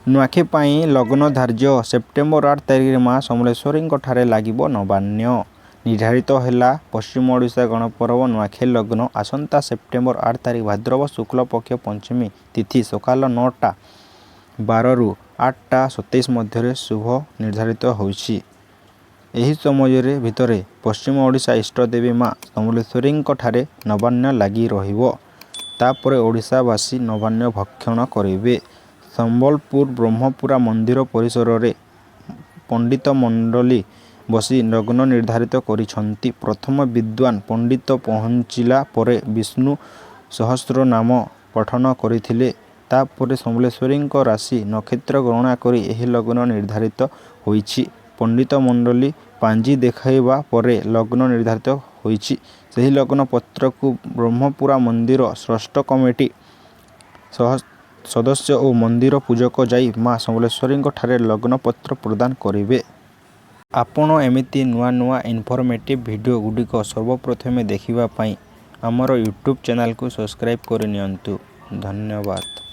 ନୂଆଖାଇ ପାଇଁ ଲଗ୍ନ ଧାର୍ଯ୍ୟ। ସେପ୍ଟେମ୍ବର 8 ତାରିଖରେ ମା ସମଲେଶ୍ୱରୀଙ୍କଠାରେ ଲାଗିବ ନବାନ୍ନ। ନିର୍ଦ୍ଧାରିତ ହେଲା ପଶ୍ଚିମ ଓଡ଼ିଶା ଗଣପର୍ବ ନୂଆଖାଇ ଲଗ୍ନ। ଆସନ୍ତା ସେପ୍ଟେମ୍ବର 8 ତାରିଖ ଭାଦ୍ରବ ଶୁକ୍ଳପକ୍ଷ ପଞ୍ଚମୀ ତିଥି ସକାଳ 9:12ରୁ 8:27 ମଧ୍ୟରେ ଶୁଭ ନିର୍ଦ୍ଧାରିତ ହୋଇଛି। ଏହି ସମୟରେ ଭିତରେ ପଶ୍ଚିମ ଓଡ଼ିଶା ଇଷ୍ଟଦେବୀ ମା ସମଲେଶ୍ୱରୀଙ୍କଠାରେ ନବାନ୍ନ ଲାଗି ରହିବ। ତାପରେ ଓଡ଼ିଶାବାସୀ ନବାନ୍ନ ଭକ୍ଷଣ କରିବେ। ସମ୍ବଲପୁର ବ୍ରହ୍ମପୁରା ମନ୍ଦିର ପରିସରରେ ପଣ୍ଡିତ ମଣ୍ଡଳୀ ବସି ଲଗ୍ନ ନିର୍ଦ୍ଧାରିତ କରିଛନ୍ତି। ପ୍ରଥମେ ବିଦ୍ୱାନ ପଣ୍ଡିତ ପହଞ୍ଚିଲା ପରେ ବିଷ୍ଣୁ ସହସ୍ରନାମ ପଠନ କରିଥିଲେ। ତାପରେ ସମଲେଶ୍ୱରୀଙ୍କ ରାଶି, ନକ୍ଷତ୍ର ଗଣନା କରି ଏହି ଲଗ୍ନ ନିର୍ଦ୍ଧାରିତ ହୋଇଛି। ପଣ୍ଡିତ ମଣ୍ଡଳୀ ପାଞ୍ଜି ଦେଖାଇବା ପରେ ଲଗ୍ନ ନିର୍ଦ୍ଧାରିତ ହୋଇଛି। ସେହି ଲଗ୍ନ ପତ୍ରକୁ ବ୍ରହ୍ମପୁରା ମନ୍ଦିର ଟ୍ରଷ୍ଟ କମିଟି ସଦସ୍ୟ ଓ ମନ୍ଦିର ପୂଜକ ଯାଇ ମା ସମଲେଶ୍ୱରୀଙ୍କଠାରେ ଲଗ୍ନପତ୍ର ପ୍ରଦାନ କରିବେ। ଆପଣ ଏମିତି ନୂଆ ନୂଆ ଇନଫରମେଟିଭ ଭିଡ଼ିଓ ଗୁଡ଼ିକ ସର୍ବପ୍ରଥମେ ଦେଖିବା ପାଇଁ ଆମର ୟୁଟ୍ୟୁବ୍ ଚ୍ୟାନେଲକୁ ସବସ୍କ୍ରାଇବ୍ କରିନିଅନ୍ତୁ। ଧନ୍ୟବାଦ।